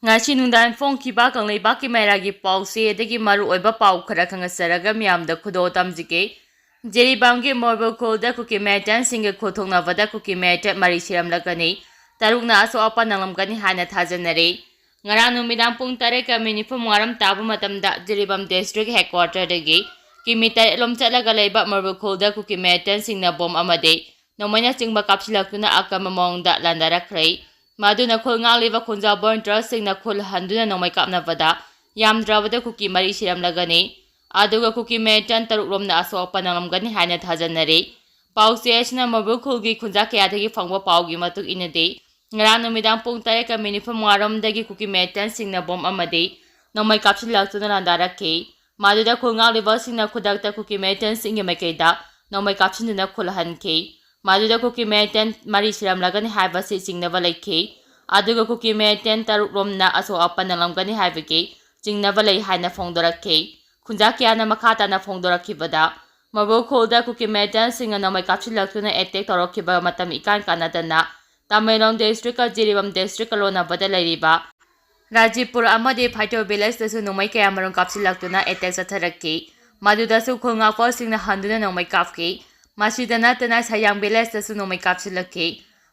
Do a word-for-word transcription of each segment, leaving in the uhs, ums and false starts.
ꯉꯁꯤ ꯅꯨꯡꯗꯥꯡ ꯐꯣꯡꯈꯤꯕ ꯀꯪꯂꯩꯄꯥꯛꯀꯤ ꯃꯩꯔꯥꯒꯤ ꯄꯥꯎꯆꯦꯗꯒꯤ ꯃꯔꯨꯑꯣꯏꯕ ꯄꯥꯎ ꯈꯔ ꯈꯪꯍꯟꯖꯔꯒ ꯃꯤꯌꯥꯝꯗ ꯈꯨꯗꯣꯜ ꯇꯝꯖꯒꯦ꯫ ꯖꯤꯔꯤꯕꯥꯝꯒꯤ ꯃꯣꯔꯕꯨ ꯈꯨꯜꯗ ꯀꯨꯀꯤ ꯃꯤꯂꯤꯇꯦꯟꯁꯤꯡꯒ ꯈꯨꯠꯊꯣꯛꯅꯕꯗ ꯀꯨꯀꯤ ꯃꯤꯂꯤꯇꯦꯟ ꯃꯔꯤ ꯁꯤꯔꯝꯂꯒꯅꯤ, ꯇꯔꯨꯛꯅ ꯑꯁꯣꯛ ꯑꯄꯟ ꯅꯪꯂꯝꯒꯅꯤ ꯍꯥꯏꯅ ꯊꯥꯖꯅꯔꯤ꯫ ꯉꯔꯥꯡ ꯅꯨꯃꯤꯗꯥꯡ ꯄꯨꯡ ꯇꯔꯦꯠꯀ ꯃꯤꯅꯤꯠ ꯅꯤꯐꯨ ꯃꯉꯥꯔꯣꯝ ꯇꯥꯕ ꯃꯇꯝꯗ ꯖꯤꯔꯤꯕꯥꯝ ꯗꯤꯁꯇ꯭ꯔꯤꯛ ꯍꯦꯗꯀ꯭ꯋꯥꯇꯔꯗꯒꯤ ꯀꯤꯃꯤ ꯇꯔꯦꯠꯂꯣꯝ ꯆꯠꯂꯒ ꯂꯩꯕ ꯃꯣꯔꯕꯨ ꯈꯨꯜꯗ ꯀꯨꯀꯤ ꯃꯤꯂꯤꯇꯦꯟꯁꯤꯡꯅ ꯕꯣꯝ ꯑꯃꯗꯤ ꯅꯣꯡꯃꯩꯅꯆꯤꯡꯕ ꯀꯥꯞꯁꯤꯜꯂꯛꯇꯨꯅ ꯑꯀꯟꯕ ꯃꯑꯣꯡꯗ ꯂꯥꯟꯗꯥꯔꯛꯈ꯭ꯔꯦ꯫ ꯃꯗꯨꯅ ꯈꯨꯜ ꯉꯥꯛꯂꯤꯕ ꯈꯨꯟꯖꯥ ꯚꯣꯂꯨꯟꯇꯤꯌꯔꯁꯤꯡꯅ ꯈꯨꯜ ꯍꯟꯗꯨꯅ ꯅꯣꯡꯃꯩ ꯀꯥꯞꯅꯕꯗ ꯌꯥꯝꯗ꯭ꯔꯕꯗ ꯀꯨꯀꯤ ꯃꯔꯤ ꯁꯤꯔꯝꯂꯒꯅꯤ, ꯑꯗꯨꯒ ꯀꯨꯀꯤ ꯃꯤꯂꯤꯇꯦꯟ ꯇꯔꯨꯛ ꯔꯣꯝꯅ ꯑꯁꯣꯛ ꯑꯄꯟ ꯅꯪꯂꯝꯒꯅꯤ ꯍꯥꯏꯅ ꯊꯥꯖꯅꯔꯤ꯫ ꯄꯥꯎꯆꯦ ꯑꯁꯤꯅ ꯃꯣꯔꯕꯨ ꯈꯨꯜꯒꯤ ꯈꯨꯟꯖꯥ ꯀꯌꯥꯗꯒꯤ ꯐꯪꯕ ꯄꯥꯎꯒꯤ ꯃꯇꯨꯡ ꯏꯟꯅꯗꯤ, ꯉꯔꯥꯡ ꯅꯨꯃꯤꯗꯥꯡ ꯄꯨꯡ ꯇꯔꯦꯠꯀ ꯃꯤꯅꯤꯠ ꯅꯤꯐꯨ ꯃꯉꯥꯔꯣꯝꯗꯒꯤ ꯀꯨꯀꯤ ꯃꯤꯂꯤꯇꯦꯟꯁꯤꯡꯅ ꯕꯣꯝ ꯑꯃꯗꯤ ꯅꯣꯡꯃꯩ ꯀꯥꯞꯁꯤꯜꯂꯛꯇꯨꯅ ꯂꯥꯟꯗꯥꯔꯛꯈꯤ꯫ ꯃꯗꯨꯗ ꯈꯨꯜ ꯉꯥꯛꯂꯤꯕꯁꯤꯡꯅ ꯈꯨꯗꯛꯇ ꯀꯨꯀꯤ ꯃꯤꯂꯤꯇꯦꯟꯁꯤꯡꯒꯤ ꯃꯥꯏꯀꯩꯗ ꯅꯣꯡꯃꯩ ꯀꯥꯞꯁꯤꯟꯗꯨꯅ ꯈꯨꯜ ꯍꯟꯈꯤ꯫ ꯃꯗꯨꯗ ꯀꯨꯀꯤ ꯃꯤꯂꯤꯇꯦꯟ ꯃꯔꯤ ꯁꯤꯔꯝꯂꯒꯅꯤ ꯍꯥꯏꯕꯁꯤ ꯆꯤꯡꯅꯕ ꯂꯩꯈꯤ꯫ ꯑꯗꯨꯒ ꯀꯨꯀꯤ ꯃꯤꯂꯤꯇꯦꯟ ꯇꯔꯨꯛ ꯔꯣꯝꯅ ꯑꯁꯣꯛ ꯑꯄꯟ ꯅꯪꯂꯝꯒꯅꯤ ꯍꯥꯏꯕꯒꯤ ꯆꯤꯡꯅꯕ ꯂꯩ ꯍꯥꯏꯅ ꯐꯣꯡꯗꯣꯔꯛꯈꯤ꯫ ꯈꯨꯟꯖꯥ ꯀꯌꯥꯅ ꯃꯈꯥ ꯇꯥꯅ ꯐꯣꯡꯗꯣꯔꯛꯈꯤꯕꯗ, ꯃꯣꯔꯕꯨ ꯈꯨꯜꯗ ꯀꯨꯀꯤ ꯃꯤꯂꯤꯇꯦꯟꯁꯤꯡꯅ ꯅꯣꯡꯃꯩ ꯀꯥꯞꯁꯤꯜꯂꯛꯇꯨꯅ ꯑꯦꯇꯦꯛ ꯇꯧꯔꯛꯈꯤꯕ ꯃꯇꯝ ꯏꯀꯥꯟ ꯀꯥꯟꯅꯗꯅ ꯇꯃꯦꯡꯂꯣꯡ ꯗꯤꯁꯇ꯭ꯔꯤꯛꯀ ꯖꯤꯔꯤꯕꯥꯝ ꯗꯤꯁꯇ꯭ꯔꯤꯛꯀ ꯂꯣꯟꯅꯕꯗ ꯂꯩꯔꯤꯕ ꯔꯥꯖꯤꯄꯨꯔ ꯑꯃꯗꯤ ꯐꯥꯏꯇꯣ ꯚꯤꯂꯦꯖꯇꯁꯨ ꯅꯣꯡꯃꯩ ꯀꯌꯥꯃꯔꯨꯝ ꯀꯥꯞꯁꯤꯜꯂꯛꯇꯨꯅ ꯑꯦꯇꯦꯛ ꯆꯠꯊꯔꯛꯈꯤ꯫ ꯃꯗꯨꯗꯁꯨ ꯈꯨꯜ ꯉꯥꯛꯄꯁꯤꯡꯅ ꯍꯟꯗꯨꯅ ꯅꯣꯡꯃꯩ ꯀꯥꯞꯈꯤ꯫ ꯃꯁꯤꯗ ꯅꯠꯇꯅ ꯁꯌꯥꯡ ꯚꯤꯂꯦꯖꯇꯁꯨ ꯅꯣꯡꯃꯩ ꯀꯥꯞꯁꯤꯜꯂꯛꯈꯤ꯫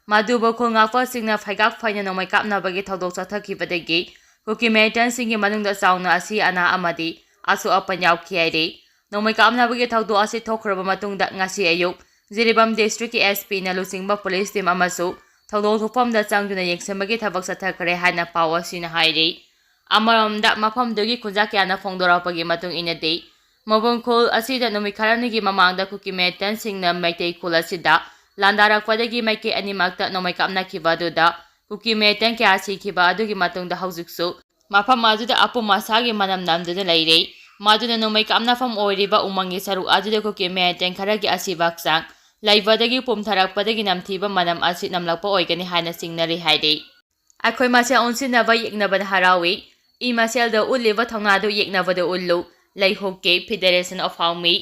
ꯃꯗꯨꯕꯨ ꯈꯨꯜ ꯉꯥꯛꯄꯁꯤꯡꯅ ꯐꯩꯒꯥꯛ ꯐꯩꯅ ꯅꯣꯡꯃꯩ ꯀꯥꯞꯅꯕꯒꯤ ꯊꯧꯗꯣꯛ ꯆꯠꯊꯈꯤꯕꯗꯒꯤ ꯀꯨꯀꯤ ꯃꯤꯂꯤꯇꯦꯟꯁꯤꯡꯒꯤ ꯃꯅꯨꯡꯗ ꯆꯥꯎꯅ ꯑꯁꯤ ꯑꯅꯥ ꯑꯃꯗꯤ ꯑꯁꯣꯛ ꯑꯄꯟ ꯌꯥꯎꯈꯤ ꯍꯥꯏꯔꯤ꯫ ꯅꯣꯡꯃꯩ ꯀꯥꯞꯅꯕꯒꯤ ꯊꯧꯗꯣꯛ ꯑꯁꯤ ꯊꯣꯛꯈ꯭ꯔꯕ ꯃꯇꯨꯡꯗ ꯉꯁꯤ ꯑꯌꯨꯛ ꯖꯤꯔꯤꯕꯥꯝ ꯗꯤꯁꯇ꯭ꯔꯤꯛꯀꯤ ꯑꯦꯁ ꯄꯤꯅ ꯂꯨꯆꯤꯡꯕ ꯄꯨꯂꯤꯁ ꯇꯤꯝ ꯑꯃꯁꯨ ꯊꯧꯗꯣꯛ ꯊꯣꯛꯐꯝꯗ ꯆꯪꯗꯨꯅ ꯌꯦꯡꯁꯤꯟꯕꯒꯤ ꯊꯕꯛ ꯆꯠꯊꯈ꯭ꯔꯦ ꯍꯥꯏꯅ ꯄꯥꯎ ꯑꯁꯤꯅ ꯍꯥꯏꯔꯤ꯫ ꯑꯃꯔꯣꯝꯗ, ꯃꯐꯝꯗꯨꯒꯤ ꯈꯨꯟꯖꯥ ꯀꯌꯥꯅ ꯐꯣꯡꯗꯣꯔꯛꯄꯒꯤ ꯃꯇꯨꯡ ꯏꯟꯅꯗꯤ, ꯃꯣꯔꯕꯨ ꯈꯨꯜ ꯑꯁꯤꯗ ꯅꯨꯃꯤꯠ ꯈꯔꯅꯤꯒꯤ ꯃꯃꯥꯡꯗ ꯀꯨꯀꯤ ꯃꯤꯂꯤꯇꯦꯟꯁꯤꯡꯅ ꯃꯩꯇꯩ ꯈꯨꯜ ꯑꯁꯤꯗ ꯂꯥꯟꯗꯥꯔꯛꯄꯗꯒꯤ ꯃꯥꯏꯀꯩ ꯑꯅꯤꯃꯛꯇ ꯅꯣꯡꯃꯩ ꯀꯥꯞꯅꯈꯤꯕ ꯑꯗꯨꯗ ꯀꯨꯀꯤ ꯃꯤꯂꯤꯇꯦꯟ ꯀꯌꯥ ꯁꯤꯈꯤꯕ ꯑꯗꯨꯒꯤ ꯃꯇꯨꯡꯗ ꯍꯧꯖꯤꯛꯁꯨ ꯃꯐꯝ ꯑꯗꯨꯗ ꯑꯄꯨꯝ ꯑꯁꯥꯒꯤ ꯃꯅꯝ ꯅꯝꯗꯨꯅ ꯂꯩꯔꯦ꯫ ꯃꯗꯨꯅ ꯅꯣꯡꯃꯩ ꯀꯥꯞꯅꯐꯝ ꯑꯣꯏꯔꯤꯕ ꯎꯃꯪꯒꯤ ꯁꯔꯨꯛ ꯑꯗꯨꯗ ꯀꯨꯀꯤ ꯃꯤꯂꯤꯇꯦꯟ ꯈꯔꯒꯤ ꯑꯁꯤꯕ ꯍꯛꯆꯥꯡ ꯂꯩꯕꯗꯒꯤ ꯄꯨꯝꯊꯔꯛꯄꯗꯒꯤ ꯅꯝꯊꯤꯕ ꯃꯅꯝ ꯑꯁꯤ ꯅꯝꯂꯛꯄ ꯑꯣꯏꯒꯅꯤ ꯍꯥꯏꯅ ꯆꯤꯡꯅꯔꯤ ꯍꯥꯏꯔꯤ꯫ ꯑꯩꯈꯣꯏ ꯃꯁꯦꯜ ꯑꯣꯟꯁꯤꯟꯅꯕ ꯌꯦꯛꯅꯕꯗ ꯍꯔꯥꯎꯏ꯫ ꯏ ꯃꯁꯦꯜꯗ ꯎꯠꯂꯤꯕ ꯊꯧꯅꯥꯗꯨ ꯌꯦꯛꯅꯕꯗ ꯎꯠꯂꯨ꯫ ꯂꯩꯍꯧꯀꯤ Federation of Haomi꯫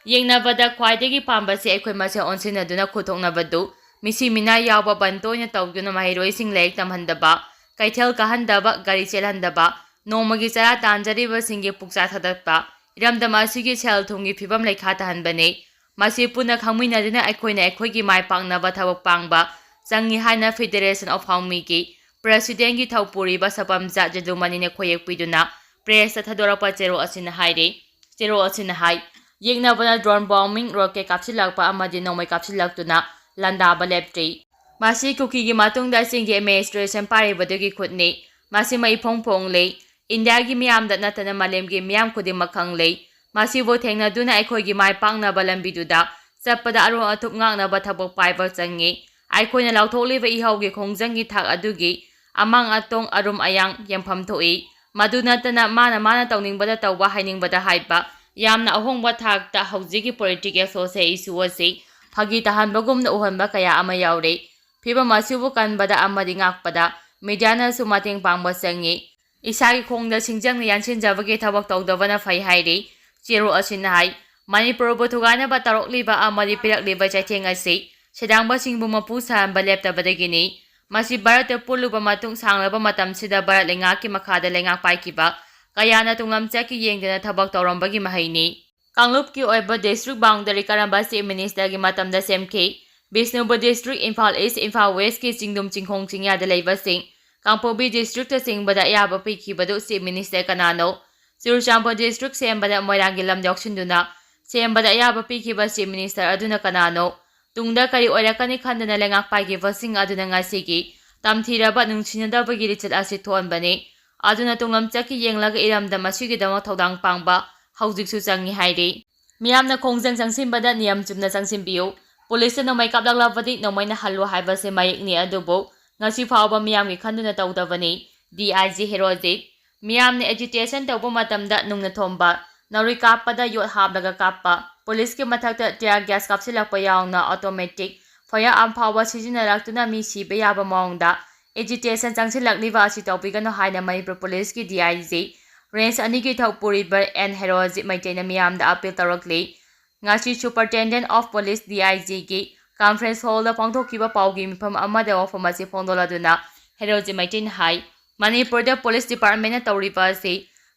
ꯌꯦꯛꯅꯕꯗ ꯈ꯭ꯋꯥꯏꯗꯒꯤ ꯄꯥꯝꯕꯁꯤ ꯑꯩꯈꯣꯏ ꯃꯁꯦꯜ ꯑꯣꯟꯁꯤꯟꯅꯗꯨꯅ ꯈꯨꯠꯊꯣꯛꯅꯕꯗꯨ, ꯃꯤꯁꯤ ꯃꯤꯅꯥꯏ ꯌꯥꯎꯕ ꯕꯟ ꯇꯣꯏꯅ ꯇꯧꯗꯨꯅ ꯃꯍꯩꯔꯣꯏꯁꯤꯡ ꯂꯥꯏꯔꯤꯛ ꯇꯝꯍꯟꯗꯕ, ꯀꯩꯊꯦꯜ ꯀꯥꯍꯟꯗꯕ, ꯒꯥꯔꯤ ꯆꯦꯜꯍꯟꯗꯕ, ꯅꯣꯡꯃꯒꯤ ꯆꯔꯥ ꯇꯥꯟꯖꯔꯤꯕꯁꯤꯡꯒꯤ ꯄꯨꯛꯆꯥ ꯊꯥꯗꯠꯄ, ꯏꯔꯝꯗꯝ ꯑꯁꯤꯒꯤ ꯁꯦꯜ ꯊꯨꯝꯒꯤ ꯐꯤꯕꯝ ꯂꯩꯈꯥ ꯇꯥꯍꯟꯕꯅꯤ꯫ ꯃꯁꯤ ꯄꯨꯟꯅ ꯈꯪꯃꯤꯟꯅꯗꯨꯅ ꯑꯩꯈꯣꯏꯅ ꯑꯩꯈꯣꯏꯒꯤ ꯃꯥꯏ ꯄꯥꯛꯅꯕ ꯊꯕꯛ ꯄꯥꯡꯕ ꯆꯪꯏ ꯍꯥꯏꯅ Federation of Haomiꯒꯤ Presidentꯀꯤ ꯊꯧꯄꯨꯔꯤꯕ ꯁꯄꯝꯆꯥ ꯖꯗꯨꯃꯅꯤꯅ ꯈꯣꯌꯦꯛ ꯄꯤꯗꯨꯅ pressꯇ ꯊꯥꯗꯣꯔꯛꯄ ꯆꯦꯔꯣꯜ ꯑꯁꯤꯅ ꯍꯥꯏꯔꯤ꯫ ꯆꯦꯔꯣꯜ ꯑꯁꯤꯅ ꯍꯥꯏ, ꯌꯦꯛꯅꯕꯅ drone bombing, rocket ꯀꯥꯞꯁꯤꯜꯂꯛꯄ ꯑꯃꯗꯤ ꯅꯣꯡꯃꯩ ꯀꯥꯞꯁꯤꯜꯂꯛꯇꯨꯅ ꯂꯥꯟꯗꯥꯕ ꯂꯦꯞꯇ꯭ꯔꯤ꯫ ꯃꯁꯤ ꯀꯨꯀꯤꯒꯤ ꯃꯇꯨꯡꯗ ꯆꯤꯡꯒꯤ administration ꯄꯥꯏꯔꯤꯕꯗꯨꯒꯤ ꯈꯨꯠꯅꯤ꯫ ꯃꯁꯤꯃ ꯏꯐꯣꯡ ꯐꯣꯡꯂꯤ꯫ ꯏꯟꯗꯤꯌꯥꯒꯤ ꯃꯤꯌꯥꯝꯗ ꯅꯠꯇꯅ ꯃꯥꯂꯦꯝꯒꯤ ꯃꯤꯌꯥꯝ ꯈꯨꯗꯤꯡꯃꯛ ꯈꯪꯂꯤ꯫ ꯃꯁꯤꯕꯨ ꯊꯦꯡꯅꯗꯨꯅ ꯑꯩꯈꯣꯏꯒꯤ ꯃꯥꯏ ꯄꯥꯛꯅꯕ ꯂꯝꯕꯤꯗꯨꯗ ꯆꯠꯄꯗ ꯑꯔꯣꯟ ꯑꯊꯨꯞ ꯉꯥꯛꯅꯕ ꯊꯕꯛ ꯄꯥꯏꯕ ꯆꯪꯏ꯫ ꯑꯩꯈꯣꯏꯅ ꯂꯥꯎꯊꯣꯛꯂꯤꯕ ꯏꯍꯧꯒꯤ ꯈꯣꯡꯖꯪꯒꯤ ꯊꯥꯛ ꯑꯗꯨꯒꯤ ꯑꯃꯥꯡ ꯑꯇꯣꯡ, ꯑꯔꯨꯝ ꯑꯌꯥꯡ ꯌꯦꯡꯐꯝ ꯊꯣꯛꯏ꯫ ꯃꯗꯨ ꯅꯠꯇꯅ ꯃꯥꯅ ꯃꯥꯅ ꯇꯧꯅꯤꯡꯕꯗ ꯇꯧꯕ, ꯍꯥꯏꯅꯤꯡꯕꯗ ꯍꯥꯏꯕ, ꯌꯥꯝꯅ ꯑꯍꯣꯡꯕ ꯊꯥꯛꯇ ꯍꯧꯖꯤꯛꯀꯤ political social issue ꯑꯁꯤ ꯐꯥꯒꯤ ꯇꯥꯍꯟꯕꯒꯨꯝꯅ ꯎꯍꯟꯕ ꯀꯌꯥ ꯑꯃ ꯌꯥꯎꯔꯤ꯫ ꯐꯤꯚꯝ ꯑꯁꯤꯕꯨ ꯀꯟꯕꯗ ꯑꯃꯗꯤ ꯉꯥꯛꯄꯗ mediaꯅꯁꯨ ꯃꯇꯦꯡ ꯄꯥꯡꯕ ꯆꯪꯏ꯫ ꯏꯁꯥꯒꯤ ꯈꯣꯡꯗ ꯁꯤꯡꯖꯪꯅ ꯌꯥꯟꯁꯤꯟꯖꯕꯒꯤ ꯊꯕꯛ ꯇꯧꯗꯕꯅ ꯐꯩ ꯍꯥꯏꯔꯤ꯫ ꯆꯦꯔꯣꯜ ꯑꯁꯤꯅ ꯍꯥꯏ, ꯃꯅꯤꯄꯨꯔꯕꯨ ꯊꯨꯒꯥꯏꯅꯕ ꯇꯧꯔꯛꯂꯤꯕ ꯑꯃꯗꯤ ꯄꯤꯔꯛꯂꯤꯕ ꯆꯩꯊꯦꯡ ꯑꯁꯤ ꯁꯦꯗꯥꯡꯕꯁꯤꯡꯕꯨ ꯃꯄꯨ ꯁꯥꯍꯟꯕ ꯂꯦꯞꯇꯕꯗꯒꯤꯅꯤ꯫ ꯃꯁꯤ ꯚꯥꯔꯠꯇ ꯄꯨꯜꯂꯨꯕ ꯃꯇꯨꯡ ꯁꯥꯡꯂꯕ ꯃꯇꯝꯁꯤꯗ ꯚꯥꯔꯠ ꯂꯩꯉꯥꯛꯀꯤ ꯃꯈꯥꯗ ꯂꯩꯉꯥꯛ ꯄꯥꯏꯈꯤꯕ ꯀꯌꯥꯅ ꯇꯨꯡꯂꯝꯆꯠꯀꯤ ꯌꯦꯡꯗꯅ ꯊꯕꯛ ꯇꯧꯔꯝꯕꯒꯤ ꯃꯍꯩꯅꯤ꯫ ꯀꯥꯡꯂꯨꯞꯀꯤ ꯑꯣꯏꯕ district boundary ꯀꯔꯝꯕ Chief Ministerꯒꯤ ꯃꯇꯝꯗ ꯁꯦꯝꯈꯤ? ꯕꯤꯁꯅꯨꯄꯨꯔ district, ꯏꯝꯐꯥꯜ East, ꯏꯝꯐꯥꯜ Westꯀꯤ ꯆꯤꯡꯗꯨꯝ ꯆꯤꯡꯈꯣꯡ ꯆꯤꯡꯌꯥꯗ ꯂꯩꯕꯁꯤꯡ, ꯀꯥꯡꯄꯣꯛꯄꯤ districtꯇ ꯆꯤꯡꯕꯗ ꯑꯌꯥꯕ ꯄꯤꯈꯤꯕꯗꯨ Chief Minister ꯀꯅꯥꯅꯣ? ꯆꯨꯔꯆꯥꯟꯄꯨꯔ district ꯁꯦꯝꯕꯗ ꯃꯣꯏꯔꯥꯡꯒꯤ ꯂꯝ ꯌꯥꯎꯁꯤꯟꯗꯨꯅ ꯁꯦꯝꯕꯗ ꯑꯌꯥꯕ ꯄꯤꯈꯤꯕ Chief Minister ꯑꯗꯨꯅ ꯀꯅꯥꯅꯣ? ꯇꯨꯡꯗ ꯀꯔꯤ ꯑꯣꯏꯔꯛꯀꯅꯤ ꯈꯟꯗꯅ ꯂꯩꯉꯥꯛ ꯄꯥꯏꯈꯤꯕꯁꯤꯡ ꯑꯗꯨꯅ ꯉꯁꯤꯒꯤ ꯇꯝꯊꯤꯔꯕ ꯅꯨꯡꯁꯤꯅꯗꯕꯒꯤ ꯂꯤꯆꯠ ꯑꯁꯤ ꯊꯣꯛꯍꯟꯕꯅꯤ꯫ ꯑꯗꯨꯅ ꯇꯨꯡꯂꯝꯆꯠꯀꯤ ꯌꯦꯡꯂꯒ ꯏꯔꯝꯗꯝ ꯑꯁꯤꯒꯤꯗꯃꯛ ꯊꯧꯗꯥꯡ ꯄꯥꯡꯕ ꯍꯧꯖꯤꯛꯁꯨ ꯆꯪꯏ ꯍꯥꯏꯔꯤ꯫ ꯃꯤꯌꯥꯝꯅ ꯈꯣꯡꯖꯪ ꯆꯪꯁꯤꯟꯕꯗ ꯅꯤꯌꯝ ꯆꯨꯝꯅ ꯆꯪꯁꯤꯟꯕꯤꯌꯨ꯫ ꯄꯨꯂꯤꯁꯅ ꯅꯣꯡꯃꯩ ꯀꯥꯞꯂꯛꯂꯕꯗꯤ ꯅꯣꯡꯃꯩꯅ ꯍꯜꯂꯨ ꯍꯥꯏꯕꯁꯤ ꯃꯌꯦꯛꯅꯤ, ꯑꯗꯨꯕꯨ ꯉꯁꯤ ꯐꯥꯎꯕ ꯃꯤꯌꯥꯝꯒꯤ ꯈꯟꯗꯨꯅ ꯇꯧꯗꯕꯅꯤ꯫ DIG ꯍꯦꯔꯣꯖꯤꯠ꯫ ꯃꯤꯌꯥꯝꯅ agitation ꯇꯧꯕ ꯃꯇꯝꯗ ꯅꯨꯡꯅ ꯊꯣꯝꯕ, ꯅꯥꯎꯔꯤ ꯀꯥꯞꯄꯗ ꯌꯣꯠ ꯍꯥꯞꯂꯒ ꯀꯥꯞꯄ, ꯄꯨꯂꯤꯁꯀꯤ ꯃꯊꯛꯇ tear gas ꯀꯥꯞꯁꯤꯜꯂꯛꯄ ꯌꯥꯎꯅ automatic firearm ꯐꯥꯎꯕ ꯁꯤꯖꯤꯟꯅꯔꯛꯇꯨꯅ ꯃꯤ ꯁꯤꯕ ꯌꯥꯕ ꯃꯑꯣꯡꯗ agitation ꯆꯪꯁꯤꯜꯂꯛꯂꯤꯕ ꯑꯁꯤ ꯇꯧꯕꯤꯒꯅꯨ ꯍꯥꯏꯅ ꯃꯅꯤꯄꯨꯔ ꯄꯨꯂꯤꯁꯀꯤ DIG range ꯑꯅꯤꯒꯤ ꯊꯧꯄꯨꯔꯤꯕ ꯑꯦꯟ ꯍꯦꯔꯣꯖꯤꯠ ꯃꯩꯇꯩꯅ ꯃꯤꯌꯥꯝꯗ appeal ꯇꯧꯔꯛꯂꯤ꯫ ꯉꯁꯤ Superintendent of Police, DIGꯒꯤ conference hallꯗ ꯄꯥꯡꯊꯣꯛꯈꯤꯕ ꯄꯥꯎꯒꯤ ꯃꯤꯐꯝ ꯑꯃꯗ ꯋꯥꯐꯝ ꯑꯁꯤ ꯐꯣꯡꯗꯣꯛꯂꯗꯨꯅ ꯍꯦꯔꯣꯖꯤꯠ ꯃꯩꯇꯩꯅ ꯍꯥꯏ꯫ ꯃꯅꯤꯄꯨꯔꯗ police department ꯅ ꯇꯧꯔꯤꯕ ꯑꯁꯤ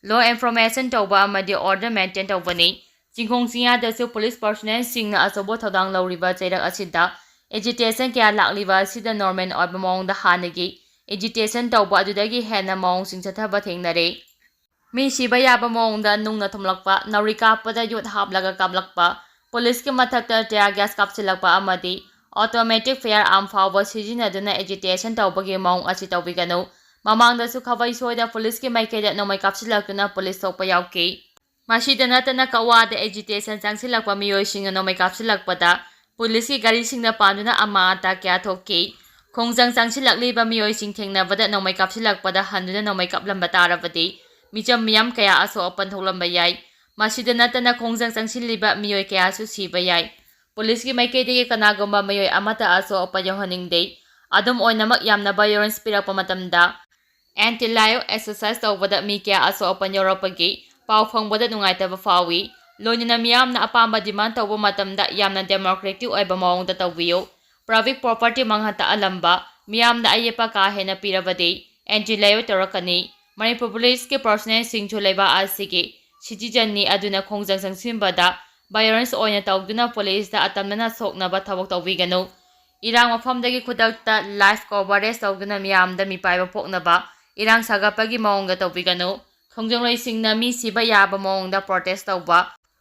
law enforcement ꯇꯧꯕ ꯑꯃꯗꯤ order maintain ꯇꯧꯕꯅꯤ꯫ ꯆꯤꯡꯈꯣꯡ ꯆꯤꯡꯌꯥꯗꯁꯨ police personnel ꯁꯤꯡꯅ ꯑꯆꯧꯕ ꯊꯧꯗꯥꯡ ꯂꯧꯔꯤꯕ ꯆꯩꯔꯛ ꯑꯁꯤꯗ agitation ꯀꯌꯥ ꯂꯥꯛꯂꯤꯕ ꯑꯁꯤꯗ normal ꯑꯣꯏꯕ ꯃꯑꯣꯡꯗ ꯍꯥꯟꯅꯒꯤ agitation ꯇꯧꯕ ꯑꯗꯨꯗꯒꯤ ꯍꯦꯟꯅ ꯃꯑꯣꯡꯁꯤꯡ ꯆꯠꯊꯕ ꯊꯦꯡꯅꯔꯦ꯫ ꯃꯤ ꯁꯤꯕ ꯌꯥꯕ ꯃꯑꯣꯡꯗ ꯅꯨꯡꯅ ꯊꯣꯝꯂꯛꯄ, ꯅꯥꯎꯔꯤ ꯀꯥꯞꯄꯗ ꯌꯣꯠ ꯍꯥꯞꯂꯒ ꯀꯥꯞꯂꯛꯄ, police ꯀꯤ ꯃꯊꯛꯇ tear gas ꯀꯥꯞꯁꯤꯜꯂꯛꯄ ꯑꯃꯗꯤ automatic firearm ꯐꯥꯎꯕ ꯁꯤꯖꯤꯟꯅꯗꯨꯅ agitation ꯇꯧꯕꯒꯤ ꯃꯑꯣꯡ ꯑꯁꯤ ꯇꯧꯕꯤꯒꯅꯨ꯫ ꯃꯃꯥꯡꯗꯁꯨ ꯈꯥꯕꯩ ꯁꯣꯏꯗ police ꯀꯤ ꯃꯥꯏꯀꯩꯗ ꯅꯣꯡꯃꯩ ꯀꯥꯞꯁꯤꯜꯂꯛꯇꯨꯅ police ꯁꯣꯛꯄ ꯌꯥꯎꯈꯤ꯫ ꯃꯁꯤꯗ ꯅꯠꯇꯅ ꯀꯛꯋꯥꯗ agitation ꯆꯪꯁꯤꯜꯂꯛꯄ ꯃꯤꯑꯣꯏꯁꯤꯡꯅ ꯅꯣꯡꯃꯩ ꯀꯥꯞꯁꯤꯜꯂꯛꯄꯗ police ꯀꯤ ꯒꯥꯔꯤꯁꯤꯡꯗ ꯄꯥꯟꯗꯨꯅ ꯑꯃꯥꯡ ꯑꯇꯥ ꯀꯌꯥ ꯊꯣꯛꯈꯤ꯫ ꯈꯣꯡꯖꯪ ꯆꯪꯁꯤꯜꯂꯛꯂꯤꯕ ꯃꯤꯑꯣꯏꯁꯤꯡ ꯊꯦꯡꯅꯕꯗ ꯅꯣꯡꯃꯩ ꯀꯥꯞꯁꯤꯜꯂꯛꯄꯗ ꯍꯟꯗꯨꯅ ꯅꯣꯡꯃꯩ ꯀꯥꯞꯂꯝꯕ ꯇꯥꯔꯕꯗꯤ ꯃꯤꯆꯝ ꯃꯤꯌꯥꯝ ꯀꯌꯥ ꯑꯁꯣꯛ ꯑꯄꯟ ꯊꯣꯛꯂꯝꯕ ꯌꯥꯏ꯫ ꯃꯁꯤꯗ ꯅꯠꯇꯅ ꯈꯣꯡꯖꯪ ꯆꯪꯁꯤꯜꯂꯤꯕ ꯃꯤꯑꯣꯏ ꯀꯌꯥꯁꯨ ꯁꯤꯕ ꯌꯥꯏ꯫ Police ꯀꯤ ꯃꯥꯏꯀꯩꯗꯒꯤ ꯀꯅꯥꯒꯨꯝꯕ ꯃꯤꯑꯣꯏ ꯑꯃꯠꯇ ꯑꯁꯣꯛ ꯑꯄꯟ ꯌꯧꯍꯟꯅꯤꯡꯗꯦ꯫ ꯑꯗꯨꯝ ꯑꯣꯏꯅꯃꯛ ꯌꯥꯝꯅ violence ꯄꯤꯔꯛꯄ ꯃꯇꯝꯗ anti life exercise ꯇꯧꯕꯗ ꯃꯤ ꯀꯌꯥ ꯑꯁꯣꯛ ꯑꯄꯟ ꯌꯧꯔꯛꯄꯒꯤ ꯄꯥꯎ ꯐꯪꯕꯗ ꯅꯨꯡꯉꯥꯏꯇꯕ ꯐꯥꯎꯏ꯫ ꯂꯣꯏꯅꯅ ꯃꯤꯌꯥꯝꯅ ꯑꯄꯥꯝꯕ demand ꯇꯧꯕ ꯃꯇꯝꯗ ꯌꯥꯝꯅ democratic ꯑꯣꯏꯕ ꯃꯑꯣꯡꯗ ꯇꯧꯕꯤꯌꯨ꯫ Public property ꯃꯥꯡꯍꯟ ꯇꯥꯛꯍꯜꯂꯝꯕ, ꯃꯤꯌꯥꯝꯗ ꯑꯌꯦꯠꯄ ꯀꯥ ꯍꯦꯟꯅ ꯄꯤꯔꯕꯗꯤ anti life ꯇꯧꯔꯛꯀꯅꯤ꯫ ꯃꯅꯤꯄꯨꯔ police ꯀꯤ personnel ꯁꯤꯡꯁꯨ ꯂꯩꯕꯥꯛ ꯑꯁꯤꯒꯤ citizen ꯅꯤ, ꯑꯗꯨꯅ ꯈꯣꯡꯖꯪ ꯆꯪꯁꯤꯟꯕꯗ violence ꯑꯣꯏꯅ ꯇꯧꯗꯨꯅ police ꯇ ꯑꯇꯝꯅꯅ ꯁꯣꯛꯅꯕ ꯊꯕꯛ ꯇꯧꯕꯤꯒꯅꯨ꯫ ꯏꯔꯥꯡ ꯃꯐꯝꯗꯒꯤ ꯈꯨꯗꯛꯇ live coverage ꯇꯧꯗꯨꯅ ꯃꯤꯌꯥꯝꯗ ꯃꯤꯄꯥꯏꯕ ꯄꯣꯛꯅꯕ ꯏꯔꯥꯡ ꯁꯥꯒꯠꯄꯒꯤ ꯃꯑꯣꯡꯗ ꯇꯧꯕꯤꯒꯅꯨ꯫ ꯈꯣꯡꯖꯪꯂꯣꯏꯁꯤꯡꯅ ꯃꯤ ꯁꯤꯕ ꯌꯥꯕ ꯃꯑꯣꯡꯗ protest ꯇꯧꯕ,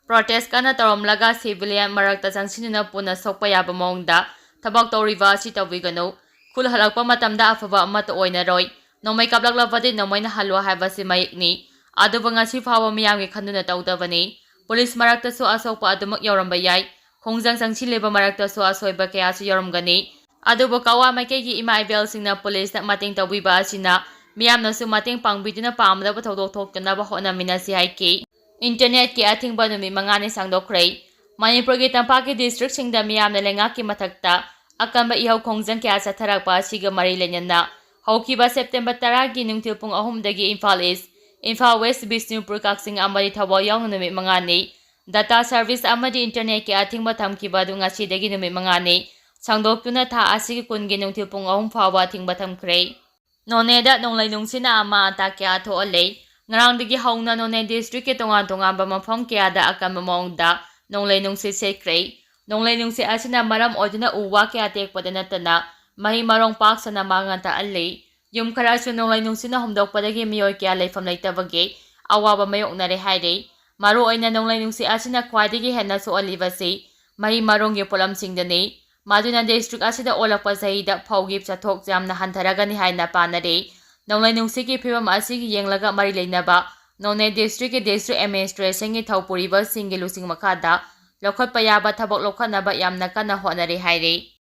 protest ꯀꯟꯅ ꯇꯧꯔꯝꯂꯒ civilian ꯃꯔꯛꯇ ꯆꯪꯁꯤꯟꯗꯨꯅ ꯄꯨꯟꯅ ꯁꯣꯛꯄ ꯌꯥꯕ ꯃꯑꯣꯡꯗ ꯊꯕꯛ ꯇꯧꯔꯤꯕ ꯑꯁꯤ ꯇꯧꯕꯤꯒꯅꯨ꯫ ꯈꯨꯜ ꯍꯜꯂꯛꯄ ꯃꯇꯝꯗ ꯑꯐꯕ ꯑꯃꯠꯇ ꯑꯣꯏꯅꯔꯣꯏ꯫ ꯅꯣꯡꯃꯩ ꯀꯥꯞꯂꯛꯂꯕꯗꯤ ꯅꯣꯡꯃꯩꯅ ꯍꯜꯂꯨ ꯍꯥꯏꯕꯁꯤ ꯃꯌꯦꯛꯅꯤ꯫ ꯑꯗꯨꯕꯨ ꯉꯁꯤ ꯐꯥꯎꯕ ꯃꯤꯌꯥꯝꯒꯤ ꯈꯟꯗꯨꯅ ꯇꯧꯗꯕꯅꯤ꯫ Police ꯃꯔꯛꯇꯁꯨ ꯑꯁꯣꯛꯄ ꯑꯗꯨꯃꯛ ꯌꯥꯎꯔꯝꯕ ꯌꯥꯏ꯫ ꯈꯣꯡꯖꯪ ꯆꯪꯁꯤꯜꯂꯤꯕ ꯃꯔꯛꯇꯁꯨ ꯑꯁꯣꯏꯕ ꯀꯌꯥꯁꯨ ꯌꯥꯎꯔꯝꯒꯅꯤ꯫ ꯑꯗꯨꯕꯨ ꯀꯛꯋꯥ ꯃꯥꯏꯀꯩꯒꯤ ꯏꯃꯥ ꯏꯕꯦꯜꯁꯤꯡꯅ police ꯇ ꯃꯇꯦꯡ ꯇꯧꯕꯤꯕ ꯑꯁꯤꯅ ꯃꯤꯌꯥꯝꯅꯁꯨ ꯃꯇꯦꯡ ꯄꯥꯡꯕꯤꯗꯨꯅ ꯄꯥꯝꯗꯕ ꯊꯧꯗꯣꯛ ꯊꯣꯛꯇꯅꯕ ꯍꯣꯠꯅꯃꯤꯟꯅꯁꯤ ꯍꯥꯏꯈꯤ꯫ Internet ꯀꯤ ꯑꯊꯤꯡꯕ ꯅꯨꯃꯤꯠ ꯃꯉꯥꯅꯤ ꯁꯥꯡꯗꯣꯛꯈ꯭ꯔꯦ꯫ ꯃꯅꯤꯄꯨꯔꯒꯤ ꯇꯝꯄꯥꯛꯀꯤ district ꯁꯤꯡꯗ ꯃꯤꯌꯥꯝꯅ ꯂꯩꯉꯥꯛꯀꯤ ꯃꯊꯛꯇ ꯑꯀꯟꯕ ꯏꯍꯧ ꯈꯣꯡꯖꯪ ꯀꯌꯥ ꯆꯠꯊꯔꯛꯄ ꯑꯁꯤꯒ ꯃꯔꯤ ꯂꯩꯅꯅ ꯍꯧꯈꯤꯕ September ꯇꯔꯥꯒꯤ ꯅꯨꯡꯊꯤꯜ ꯄꯨꯡ ꯑꯍꯨꯝꯗꯒꯤ ꯏꯝꯐꯥꯜ East, ꯏꯝꯐꯥꯜ West, ꯕꯤꯁꯅꯨꯄꯨꯔ, ꯀꯛꯆꯤꯡ ꯑꯃꯗꯤ ꯊꯧꯕꯥꯜ ꯌꯥꯎꯅ ꯅꯨꯃꯤꯠ ꯃꯉꯥꯅꯤ data service ꯑꯃꯗꯤ internet ꯀꯤ ꯑꯊꯤꯡꯕ ꯊꯝꯈꯤꯕ ꯑꯗꯨ ꯉꯁꯤꯗꯒꯤ ꯅꯨꯃꯤꯠ ꯃꯉꯥꯅꯤ ꯁꯥꯡꯗꯣꯛꯇꯨꯅ ꯊꯥ ꯑꯁꯤꯒꯤ ꯀꯨꯟꯒꯤ ꯅꯨꯡꯊꯤꯜ ꯄꯨꯡ ꯑꯍꯨꯝ ꯐꯥꯎꯕ ꯑꯊꯤꯡꯕ ꯊꯝꯈ꯭ꯔꯦ꯫ ꯅꯣꯅꯦꯗ ꯅꯣꯡꯂꯩ ꯅꯨꯡꯁꯤꯠꯅ ꯑꯃꯥꯡ ꯑꯇꯥ ꯀꯌꯥ ꯊꯣꯛꯍꯜꯂꯦ꯫ ꯉꯔꯥꯡꯗꯒꯤ ꯍꯧꯅ ꯅꯣꯅꯦ district ꯀꯤ ꯇꯣꯉꯥꯟ ꯇꯣꯉꯥꯟꯕ ꯃꯐꯝ ꯀꯌꯥꯗ ꯑꯀꯟꯕ ꯃꯑꯣꯡꯗ ꯅꯣꯡꯂꯩ ꯅꯨꯡꯁꯤꯠ ꯁꯤꯠꯈ꯭ꯔꯦ꯫ ꯅꯣꯡꯂꯩ ꯅꯨꯡꯁꯤꯠ ꯑꯁꯤꯅ ꯃꯔꯝ ꯑꯣꯏꯗꯨꯅ ꯎ ꯋꯥ ꯀꯌꯥ ꯇꯦꯛꯄꯗ ꯅꯠꯇꯅ ꯃꯍꯩ ꯃꯔꯣꯡ ꯄꯥꯛ ꯁꯟꯅ ꯃꯥꯡꯍꯟ ꯇꯥꯛꯍꯜꯂꯤ꯫ ꯌꯨꯝ ꯈꯔꯁꯨ ꯅꯣꯡꯂꯩ ꯅꯨꯡꯁꯤꯠꯅ ꯍꯨꯝꯗꯣꯛꯄꯗꯒꯤ ꯃꯤꯑꯣꯏ ꯀꯌꯥ ꯂꯩꯐꯝ ꯂꯩꯇꯕꯒꯤ ꯑꯋꯥꯕ ꯃꯥꯌꯣꯛꯅꯔꯦ ꯍꯥꯏꯔꯤ꯫ ꯃꯔꯨꯑꯣꯏꯅ ꯅꯣꯡꯂꯩ ꯅꯨꯡꯁꯤꯠ ꯑꯁꯤꯅ ꯈ꯭ꯋꯥꯏꯗꯒꯤ ꯍꯦꯟꯅ ꯁꯣꯛꯍꯜꯂꯤꯕꯁꯤ ꯃꯍꯩ ꯃꯔꯣꯡꯒꯤ ꯄꯣꯠꯂꯝꯁꯤꯡꯗꯅꯤ꯫ ꯃꯗꯨꯅ district ꯑꯁꯤꯗ ꯑꯣꯜꯂꯛꯄ ꯆꯍꯤꯗ ꯐꯧꯒꯤ ꯆꯥꯊꯣꯛ ꯌꯥꯝꯅ ꯍꯟꯊꯔꯒꯅꯤ ꯍꯥꯏꯅ ꯄꯥꯅꯔꯤ꯫ ꯅꯣꯡꯂꯩ ꯅꯨꯡꯁꯤꯠꯀꯤ ꯐꯤꯕꯝ ꯑꯁꯤꯒꯤ ꯌꯦꯡꯂꯒ ꯃꯔꯤ ꯂꯩꯅꯕ ꯅꯣꯅꯦ district ꯀꯤ district administration ꯒꯤ ꯊꯧꯄꯨꯔꯤꯕꯁꯤꯡꯒꯤ ꯂꯨꯆꯤꯡ ꯃꯈꯥꯗ ꯂꯧꯈꯠꯄ ꯌꯥꯕ ꯊꯕꯛ ꯂꯧꯈꯠꯅꯕ ꯌꯥꯝꯅ ꯀꯟꯅ ꯍꯣꯠꯅꯔꯤ ꯍꯥꯏꯔꯤ꯫